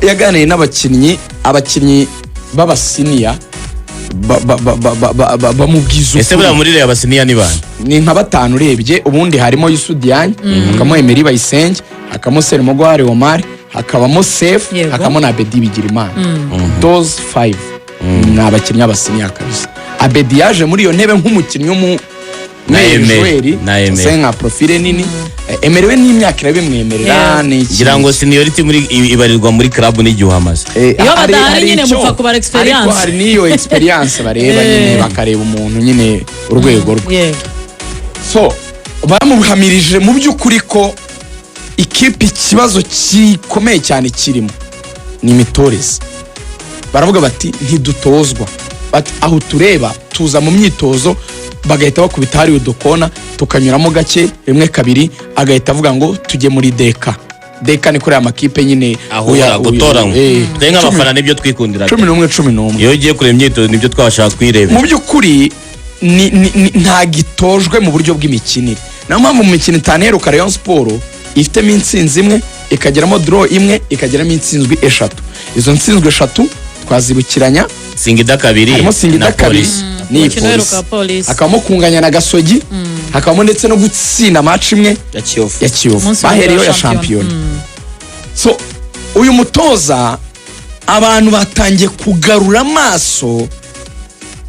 Yaganiriye n'abakinnyi, abakinnyi b'aba senior bamubwiza Ese buriya ukuri. muri Rayon aba senior ni bande? Ni nka batanu urebye. Ubundi harimo Youssou Diagne, hakabamo Emery Bayisenge, hakabamo Serumogo Omar, hakabamo Sefu, hakabamo na Abedi Bigirimana. Those five ni abakinnyi b'aba senior kabisa. Abedi yaje muri iyo ntebe nk'umukinnyi w'umu Na Emery, joueur na Emery. se nka profile nini. Emery we n'imyaka irabimwemerera. Ni iki? Ngira ngo seniority muri ibarirwa muri club n'igihe uhamaze. Iyo badahari Hari nyine icyo, mupfa kubara experience. ariko hari n'iyo experience bareba nyine, bakareba umuntu nyine urwego rwe. So bamuhamirije mu by'ukuri ko ikipe ikibazo gikomeye cyane kirimo ni imitoreze. Baravuga bati: "Ntidutozwa." Bati: "Aho tureba tuza mu myitozo bagahita bakubita hariya udukona, tukanyuramo gake rimwe kabiri, agahita avuga ngo tujye muri deka." Deka ni kuri aya makipe nyine Ahura gutoranywa. Twe nk'abafana nibyo twikundira. 11 11. Iyo ugiye kureba imyitozo, nibyo twabashaka kwirebera. Mu by'ukuri nta gitojwe mu buryo bw'imikinire. Niyo mpamvu mu mikino 5 iheruka Rayon Sport ifitemo intsinzi imwe, ikageramo draw imwe, ikageramo intsinzwi eshatu. Izo ntsinzwi eshatu twazibukiranya Singida kabiri harimo Singida na kabiri Polisi. n'iyi Umukino Polisi. uheruka wa Polisi. Hakabamo kunganya na Gasogi, hakabamo ndetse no gutsinda match imwe ya Kiyovu. Ya Kiyovu. Umunsi wa Bahereyeho ya shampiyona. shampiyona. So uyu mutoza abantu batangiye kugarura amaso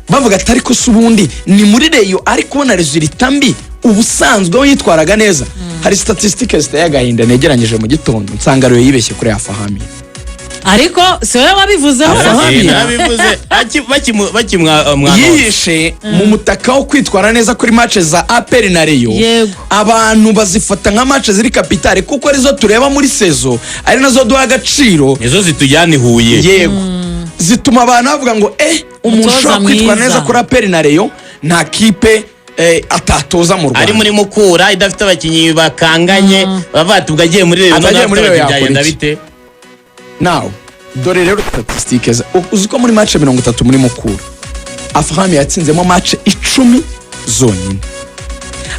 bavuga ati: "Ariko se ubundi ni muri Rayon ari kubona résultat mbi, ubusanzwe we yitwaraga neza?" Hari statisitike ziteye agahinda negeranyije mu gitondo, nsanga Rayon yibeshye kuri Afahami. Ariko si wowe wabivuzeho? Afahami. Narabivuze bakimwa mwana. Yihishe mu mutaka wo kwitwara neza kuri match za APR na Rayon. Abantu bazifata nka match ziri capitale kuko arizo tureba muri saison, ari nazo duha agaciro. Nizo zitujyana i Huye. Yego, zituma abantu bavuga ngo umuntu Umutoza ushobora kwitwara mwiza. neza kuri APR na Rayon, nta kipe atatoza mu Rwanda. Ari muri Mukura idafite abakinnyi bakanganye, bavuga ati: "Ubwo agiye muri Rayon Atagiye noneho muri afite Rayon abakinnyi, yakora byagenda iki?" bite? Nawe dore rero statisitike, uzi ko muri match 30 muri Mukura Afahami yatsinzemo match 10 zonyine?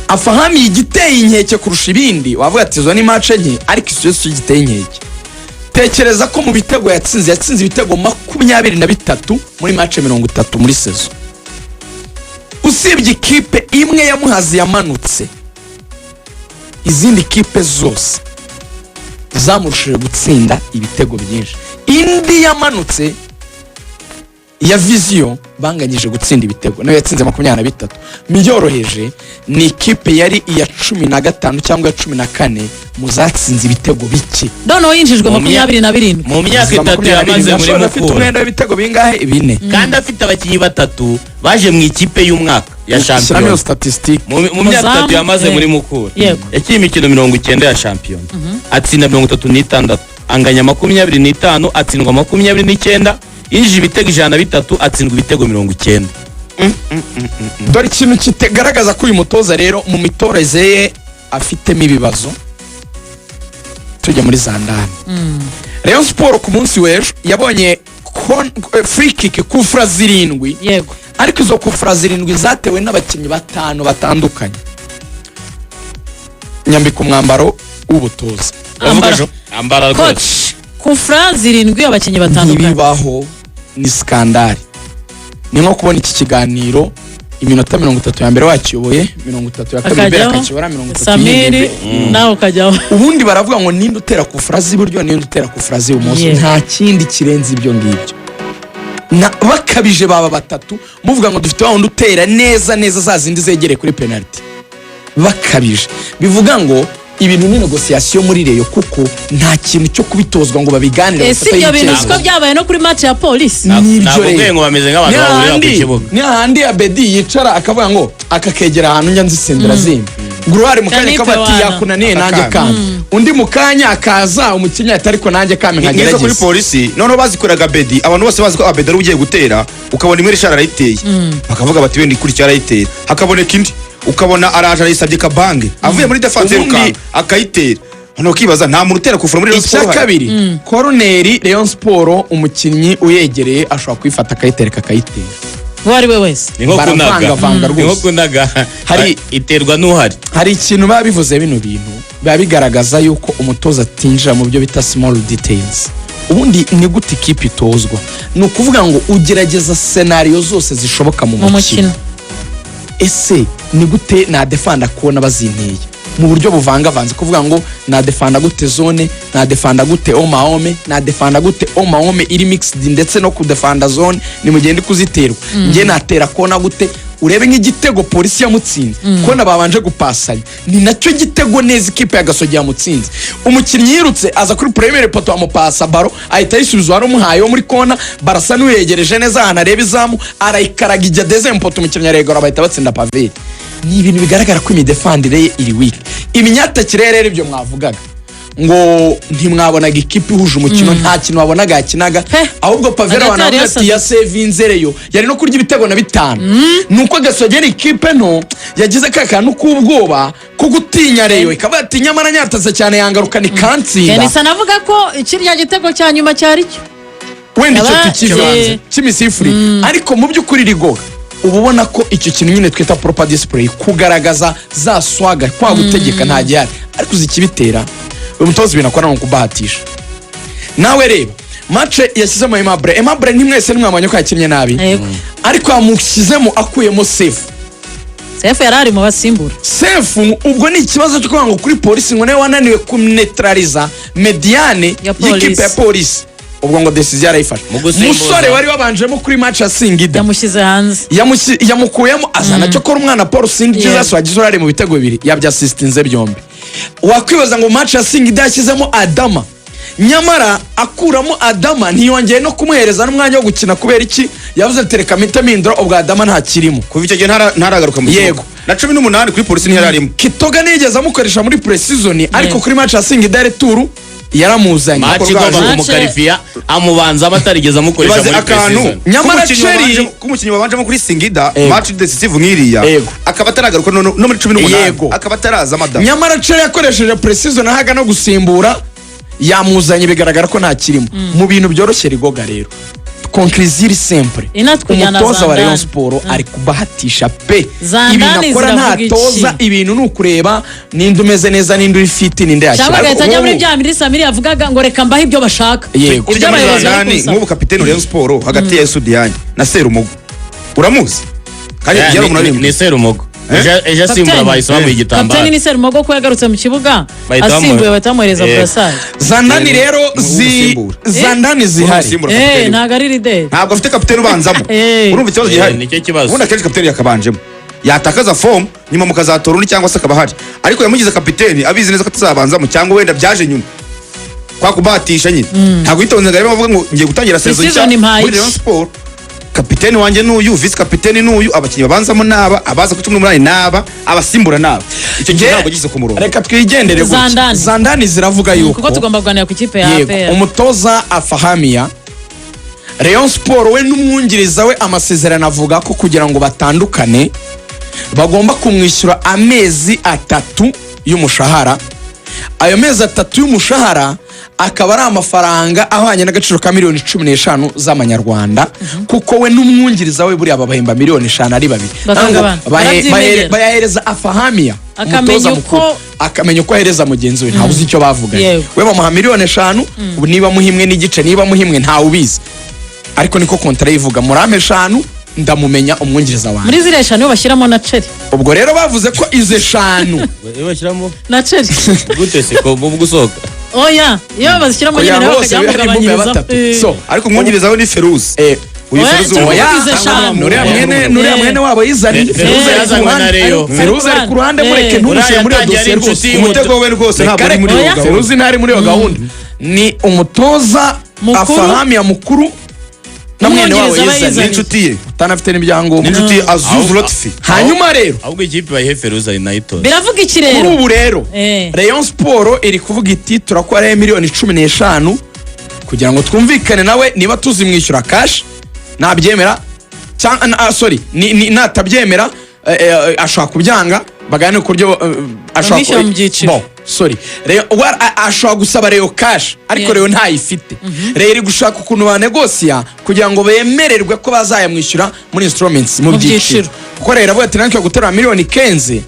Afahami igiteye inkeke kurusha ibindi, wavuga ati izo ni match nke, ariko izo si giteye inkeke. Tekereza ko mu bitego yatsinze, yatsinze ibitego 23 muri match 30 muri saison. Usibye ikipe imwe ya Muhazi yamanutse, izindi kipe zose zamurushije gutsinda ibitego byinshi. Indi yamanutse ya Vision banganyije gutsinda ibitego, nayo yatsinze 23. Byoroheje ni ikipe yari iya 15 cyangwa iya 14 mu zatsinze ibitego bike. Noneho yinjijwe Mu 27. Mu myaka 3 yamaze muri Afite Mukura umwenda w'ibitego bingahe? Bine. Kandi afite abakinnyi batatu baje mu ikipe y'umwaka ya Shyiramo iyo shampiyona. statistique. Mu myaka Umuzamu, 3 yamaze muri Mukura, yakinnye imikino 90 ya shampiyona, atsinda 36, anganya 25, atsindwa 29, yinjije ibitego 103, atsindwa ibitego 90. Dore ikintu kitagaragaza ko uyu mutoza rero mu mitoreze ye afitemo ibibazo. Tujya muri za ndani, Rayon Sport ku munsi w'ejo yabonye free kick, kufura zirindwi. Ariko izo kufura zirindwi zatewe n'abakinnyi batanu batandukanye. Nyambika umwambaro w'ubutoza. Ambara. Ambara rwose. Coach, kufura zirindwi, abakinnyi batandukanye. Ntibibaho, ni scandale. Ni nko kubona iki kiganiro iminota 30 ya mbere wakiyoboye, 30 ya kabiri Bera Akajyaho akakiyobora, 30 Samiri yindi. nawe ukajyaho. Ubundi baravuga ngo ninde utera kufura z'iburyo, ninde utera kufura z'ibumoso. Nta kindi kirenze ibyo ngibyo. Bakabije baba batatu, muvuga ngo dufite wa wundi utera neza neza za zindi zegereye kuri penaliti. Bakabije. Bivuga ngo ibintu ni négociation muri Rayon, kuko nta kintu cyo kubitozwa ngo babiganire, Ese bafateho ibyo bintu icyemezo. siko byabaye no kuri match ya Polisi? Nibyo Ntabwo rero. ngo bameze nk'abantu Ni bahurira ku kibuga. Ni hahandi Abedi yicara akavuga ngo akakegera ahantu njya nzitsindira zimba Guruwari mu kanya Kanipe kaba ati wana. yakunaniye, nanjye Akakame. kame. Undi mu kanya akaza umukinnyi ati: "Ariko nanjye kame Ni nk'izo kuri nkagerageza." Polisi noneho bazikoraga Bedi, abantu bose bazi ko Abedi ari ugiye gutera, ukabona imwe Richard arayiteye, bakavuga bati: "Wenda ikurikiye arayitera." Hakaboneka indi, ukabona araje arayisabye Kabange avuye muri défense, yirukanka akayitera. Hano ukibaza, nta muntu utera kufura muri Rayon Icya Sport uhari. kabiri, koroneri Rayon Sport, umukinnyi uyegereye ashobora kuyifata akayitereka akayitera. Uwo ari we wese. Ni nko kunaga. Baravangavanga Ni nko rwose. kunaga. Iterwa n'uhari. Hari ikintu biba bivuze, bino bintu biba bigaragaza yuko umutoza atinjira mu byo bita small details. Ubundi ni gute ikipe itozwa? Ni ukuvuga ngo ugerageza scénario zose zishoboka mu mu mukino. Mukino. Ese ni gute nadefanda kubona bazinteye mu buryo buvangavanze? Kuvuga ngo nadefanda gute zone, nadefanda gute homme à homme, nadefanda gute homme à homme iri mixed, ndetse no kudefanda zone nimugende kuziterwa, njye natera kona gute? Urebe nk'igitego Polisi yamutsinze, kona babanje gupasanya, ni nacyo gitego neza ikipe ya Gasogi yamutsinze. Umukinnyi yirutse aza kuri premier poteau, amupasa ballon, ahita ayisubiza uwari umuhaye wo muri kona, barasa n'uyegereje neza ahantu areba izamu, arayikaraga ijya deuxième poteau, umukinnyi aregora, bahita batsinda Pavelh. Ni ibintu bigaragara ko imidefandire ye iri weak. Imyatakire rero, ibyo mwavugaga ngo ntimwabonaga ikipe ihuje umukino, nta kintu wabonaga yakinaga. Pe. Ahubwo Pavelh, Hagati abantu hariyo bavuga ati yasevinze Rayon, yari no kurya ibitego na bitanu. Ni uko Gasogi ari ikipe nto, yagize ka kantu k'ubwoba ko gutinya Rayon, ikavuga ati nyamara nyatatse cyane yangarukana ikansinda. Kenisa anavuga ko ikirya gitego cya nyuma cyari cyo Wenda icyo tukivanze cy'imisifuri, ariko mu by'ukuri rigoga uba ubona ko icyo kintu nyine twita proper display, kugaragaza za swagger, kwa gutegeka, nta gihari. Ariko uzi ikibitera? Uyu mutoza ibintu akora ni ukubahatisha. Nawe reba match yashyizemo Aimable. Aimable ntimwese ntimwamenya ko yakinnye nabi, Yego. ariko yamushyizemo akuyemo Sefu. Sefu yari ari mu basimbura. Sefu ubwo ni ikibazo cyo kuvuga ngo kuri Polisi ngo nawe wananiwe kunetraliza médiane Ya Polisi. y'ikipe ya Polisi. Ubwo ngo décision yarayifashe. Mu gusimbuza. Musore wari wabanjemo kuri match ya Singida yamushyize hanze. Yamukuyemo azana cyo kora umwana Paul Sing Jesus wagize uruhare mu bitego bibiri, yabyasisitinze byombi. Wakwibaza ngo match ya Singida yashyizemo Adama, nyamara akuramo Adama ntiyongeye no kumuhereza n'umwanya wo gukina. Kubera iki? Yavuze ati reka mpite mpindura, ubwo Adama ntakirimo. Kuva icyo gihe ntaragaruka mu kibuga. Yego. Na 18 kuri Polisi ntiyari arimo. Kitoga ntiyigeze amukoresha muri pre-season, ariko kuri match ya Singida retour yaramuzanye. Match igomba Match- kumukarifiya, amubanza aba atarigeze amukoresha Ibaze muri akantu pre-season. Nyamara k'umukinnyi Cheri- k'umukinnyi wabanjemo kuri Singida, Yego. match decisive nk'iriya, Yego. akaba ataragaruka no muri 18, Yego. akaba ataraza madamu. Nyamara Ceri yakoresheje pre-season ahaga no gusimbura, yamuzanye bigaragara ko ntakirimo. Mu bintu byoroshye rigoga rero, conclusion iri simple: Inatwijyana umutoza wa Rayon Zandani. Sport ari kubahatisha pe. Zandani Ibintu akora ziravuga ntatoza, iki? ibintu ni ukureba ninde umeze neza, ninde uri fit, ninde Cyangwa yashyira. agahita ajya muri Ubu- bya bindi Samiri yavugaga ngo reka mbahe ibyo bashaka. Yego. Urya Ibyo muri abayobozi bari Zandani, kunsaba. nk'ubu kapiteni wa Rayon Sport hagati ya Sudiyani na Serumogo uramuzi kandi Eh, yari umuntu ni wabimbwiye. Serumogo. Eh? Ejo asimbura Kapiteni. bahise bamuha Kapiteni igitambaro. ni Serumogo ko yagarutse mu kibuga Bahita asimbuye, bahita bamuhereza Yego. brassard. Zandani rero zi Umusimbura. zandani zihari. Umusimbura Eh, kapiteni. ntabwo ari leader. Ntabwo afite kapiteni ubanzamo. Eh. Urumva ikibazo Eh, gihari? nicyo kibazo. Ubundi akenshi kapiteni yakabanjemo, yatakaza forme nyuma mukazatora undi cyangwa se akaba ahari, ariko yamugize kapiteni abizi neza ko atazabanzamo, cyangwa wenda byaje nyuma kwa kubahatisha nyine. Ntabwo yitonze ngo arebe, avuga ngo ngiye gutangira saison nshya Pre-season impaye muri iki? Rayon Sport, kapiteni wanjye n'uyu, vice kapiteni n'uyu, abakinnyi babanzamo n'aba, abaza kuri 18 n'aba, abasimbura n'aba. Icyo gihe ntabwo ageze ku murongo. Reka twigendere gutya. Zandani. Zandani ziravuga yuko Kuko tugomba kuganira ku ikipe ya yego APR. Umutoza Afahamiya Rayon Sport we n'umwungiriza we, amasezerano avuga ko kugira ngo batandukane bagomba kumwishyura amezi 3 y'umushahara. Ayo mezi 3 y'umushahara akaba ari amafaranga ahwanye n'agaciro ka miliyoni 15 z'amanyarwanda, kuko we n'umwungiriza we buriya babahemba miliyoni 5 ari babiri. Bakagabana. Ntabwo Barabyimenyera. bayahereza Afahamiya Akamenya umutoza uko- mukuru, akamenya uko ahereza mugenzi we. Ntawe uzi icyo bavuganye. Yego. We bamuha miliyoni 5, ubu niba muha imwe n'igice, niba muha imwe, ntawe ubizi, ariko niko kontara yivuga: murampe 5, ndamumenya umwungiriza wanjye. Muri ziriya 5 bashyiramo na Ceri. Ubwo rero bavuze ko izo 5 Iyo bashyiramo Na Ceri. gute se ko mu gusohoka? Oya, iyo bazishyiramo Kugira nyine ngo nawe bose bakajya bibe ari imbuga ya bamugabanyiriza. batatu. Eh. So Ariko umwungiriza we ni Feruzi. Uyu Oya, Feruzi turi uwo- kuvuga izo 5. Nuriya mwene, nuriya mwene wabo yizaniye. Feruzi Feruzi ari ku yazanywe na ruhande. Rayon. Feruzi ari ku ruhande, mureke, Eh. ntumushyire muri iyo Uriya dosiye yatangiye ari rwose. inshuti. Umutego we rwose ntabwo ari muri iyo Oya. gahunda. Feruzi ntari muri iyo gahunda, ni umutoza Mukuru. Afahamiya mukuru na mwene wabo Umwungiriza aba yizaniye. yizaniye. N'inshuti ye. Utanafite n'ibyangombwa. N'inshuti ye Azuzu Lotfi. Hanyuma rero Ahubwo ikipe bayihe Feruzi ari nayitoze. Biravuga iki kuri rero? ubu rero Eh. Rayon Sport iri kuvuga iti turakora miliyoni 15 kugira ngo twumvikane nawe niba tuzimwishyura cash, nabyemera cyangwa sorry, natabyemera, ashobora kubyanga, baganire ku buryo ashobora Bamwishyura mu byiciro. Bon, sorry, Rayon ashobora gusaba Rayon cash, ariko Rayon ntayifite. Rayon iri gushaka ukuntu banegosiya kugira ngo bemererwe ko bazayamwishyura muri installments, mu Mu byiciro, byiciro. kuko Rayon iravuga ati natwe guterura miliyoni 15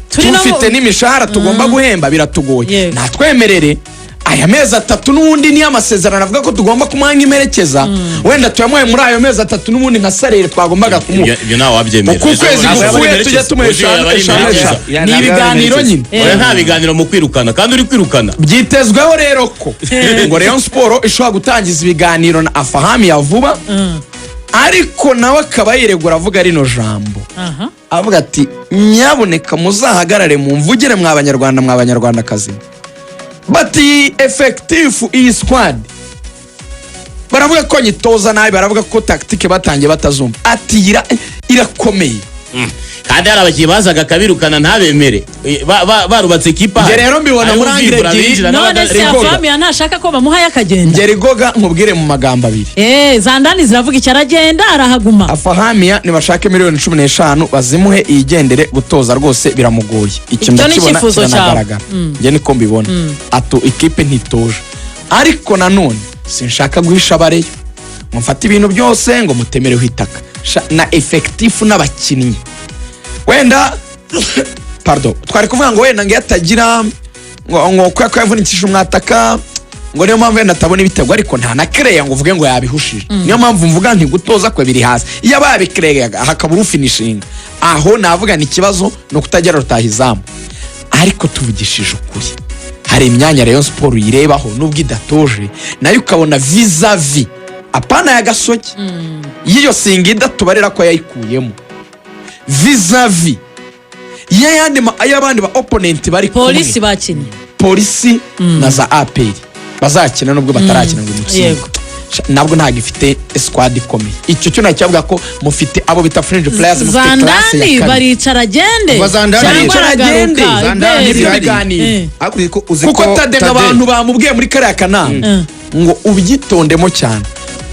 Turi no mu- tufite n'imishahara tugomba guhemba, biratugoye. Yego. Natwemerere Aya mezi 3 n'ubundi niyo amasezerano avuga ko tugomba kumuha nk'imperekeza. Wenda tuyamuhaye muri ayo mezi 3 n'ubundi nka salaire twagombaga kumuha. Ibyo ntawe wabyemera. Uko ukwezi Ntabwo yaba ari gupfuye tujya imperekeza. tumuha Uyu eshanu, yaba ari eshanu, imperekeza. eshanu. Ni ibiganiro nyine. Oya, nta biganiro mu kwirukana kandi uri kwirukana. Byitezweho rero ko ngo Rayon Sport ishobora gutangiza ibiganiro na Afahami ya vuba, ariko nawe akaba yiregura avuga rino jambo, avuga ati: "Nyabuneka muzahagarare mu mvugire mwa Banyarwanda, mwa Banyarwandakazi." Bati effectif, iyi squad baravuga ko nyitoza nabi, baravuga ko tactique batangiye batazumva. Ati irakomeye. Kandi hari abakinnyi bazaga akabirukana ntabemere. Barubatse ikipe. Njye rero mbibona muri angle ebyiri. None se Rigoga. Afamiya ntashaka ko bamuhaye akagenda? Ngeri goga nkubwire mu magambo abiri. Zandani ziravuga icyo, aragenda arahaguma? Afahamiya nibashake miliyoni 15 bazimuhe yigendere, gutoza rwose biramugoye. Icyo Icyo ni ndakibona, icyifuzo cyawe. kiranagaragara, njye niko mbibona. Ato ikipe ntitoje, ariko nanone sinshaka guhisha abareyo ngo mfate ibintu byose ngo mutemereho itaka. Na effectif n'abakinnyi, wenda pardon, twari kuvuga ngo wenda ngo iyo atagira ngo kubera ko yavunikishije umwataka, ngo niyo mpamvu wenda atabona ibitego, ariko nta na kereya ngo uvuge ngo yabihushije. Niyo mpamvu mvuga nti gutoza kwe biri hasi. Iyo aba yabikereyaga hakabura ufinishinga, aho navuga ni ikibazo, ni ukutagera rutahizamu. Ariko tuvugishije ukuri, hari imyanya Rayon Sport uyirebaho nubwo idatoje nayo, ukabona vis-à-vis apana ya Gasogi y'iyo Singida tubarira ko yayikuyemo, vis-à-vis y'ayandi y'abandi ba opponent bari kumwe. Polisi bakinnye. Polisi na za APR bazakina nubwo batarakina ngo imutsinde. Nabwo ntabwo ifite squad ikomeye. Icyo cyo nacyavuga ko mufite abo bita fringe players, mufite classe ya Zandani kabiri. baricara agende Kuva Zandani cyangwa baricara agende. aragaruka? Zandani Ibere. Nibyo zihari. biganiro. Ariko uzi Kuko ko Tade, abantu bamubwiye muri kariya kanama ngo ubyitondemo cyane,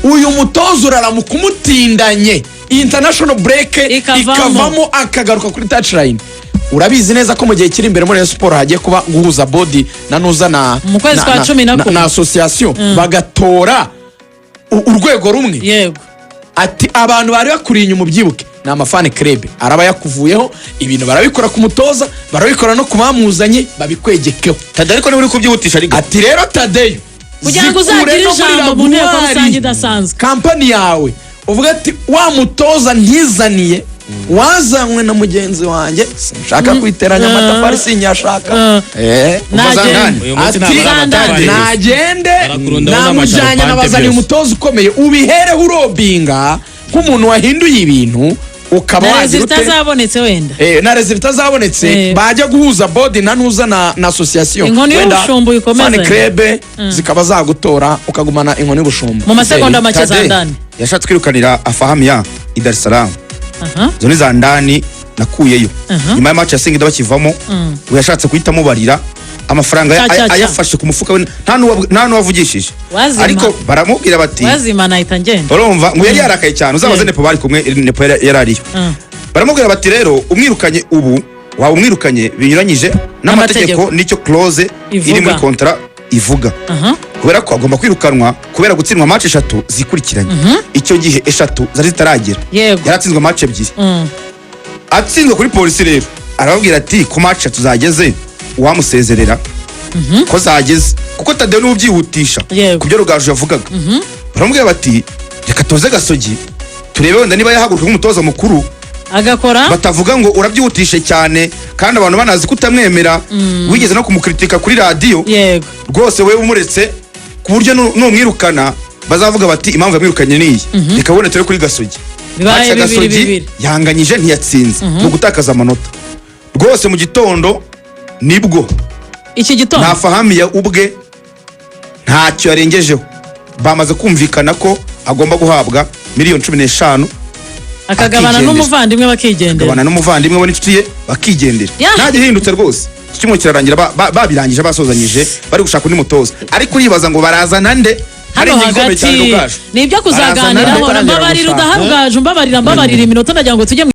uyu mutoza uraramuka umutindanye, international break Ikavamo. ikavamo, akagaruka kuri touchline. Urabizi neza ko mu gihe kiri imbere muri Rayon Sport hagiye kuba guhuza board na nuza na Mu kwezi kwa 11. na association, bagatora urwego rumwe. Ati abantu bari bakuriye inyuma, ubyibuke, ni ama fan club araba yakuvuyeho. Ibintu barabikora ku mutoza, barabikora no ku bamuzanye, babikwegekeho. Tade ariko niba uri kubyihutisha ariko. Ati rero Tadeyo, Kugira ngo zikure uzagire no muri ijambo mu nteko Raguari, rusange idasanzwe. Kampani yawe, uvuga ati wa mutoza ntizaniye wazanywe na mugenzi wanjye, sinshaka kwiteranya amatafari, sinyashaka. Nagende. Zandani. Uyu munsi Ati ntabwo ari amatafari gusa. nagende, Barakurundaho namujyanye, n'amasharupante nabazaniye byose. umutoza ukomeye. Ubihereho urobinga nk'umuntu wahinduye ibintu, ukaba Na wagira résultat ute? zabonetse wenda. Na résultat zabonetse, bajya guhuza board na nuza na association. Inkoni Wenda y'ubushumba uyikomeze. fan club zikaba zagutora, ukagumana inkoni y'ubushumba. Mu masegonda make, Tade Zandani. yashatse kwirukanira Afahamiya i Dar es Salaam. Izo ni Zandani nakuyeyo nyuma ya match ya Singida bakivamo. We yashatse guhita amubarira amafaranga, Cya, cya, cya. ayafashe ku mufuka we, nta n'uwavugishije. Wazima. Ariko baramubwira bati Wazima nahita ngenda. urumva ngo yari yarakaye cyane, uzabaze Nepo bari kumwe, Nepo yari ariyo. Baramubwira bati rero umwirukanye ubu waba umwirukanye binyuranyije n'amategeko N'amategeko. n'icyo clause iri Ivuga. muri contrat ivuga, kubera ko agomba kwirukanwa kubera gutsindwa match eshatu zikurikiranye. Icyo gihe eshatu zari zitaragera, yaratsinzwe match ebyiri. Atsinzwe kuri Polisi rero arababwira ati ku match eshatu zageze uwamusezerera ko zageze, kuko Tadeyo niwe ubyihutisha. Ku byo Rugaju yavugaga, baramubwira bati reka tuze Gasogi turebe wenda niba yahaguruka nk'umutoza mukuru, agakora. Batavuga ngo urabyihutishe cyane kandi abantu banazi ko utamwemera, wigeze no kumukritika kuri radiyo. Rwose wewe umuretse ku buryo numwirukana bazavuga bati impamvu yamwirukanye niyi. Reka wenda ture kuri Gasogi. Bibaye Match ya bibiri Gasogi bibiri. yanganyije, ntiyatsinze, ni ugutakaza amanota rwose. Mu gitondo nibwo Iki gitondo. Nta Fahamiya ubwe ntacyo yarengejeho, bamaze kumvikana ko agomba guhabwa miliyoni 15, Akagabana akigendera. n'umuvandimwe bakigendera. Akagabana n'umuvandimwe we n'inshuti ye bakigendera. Nta gihindutse rwose, iki cyumweru kirarangira babirangije, basozanyije, bari gushaka undi mutoza. Ariko uribaza ngo barazana nde? Hari Hano ingingo ikomeye hagati cyane, Rugaju. ni ibyo kuzaganiraho. Barazana nde? Mbabarira udaha Rugaju, mbabarira, mbabarira iminota, ndagira ngo tujye mu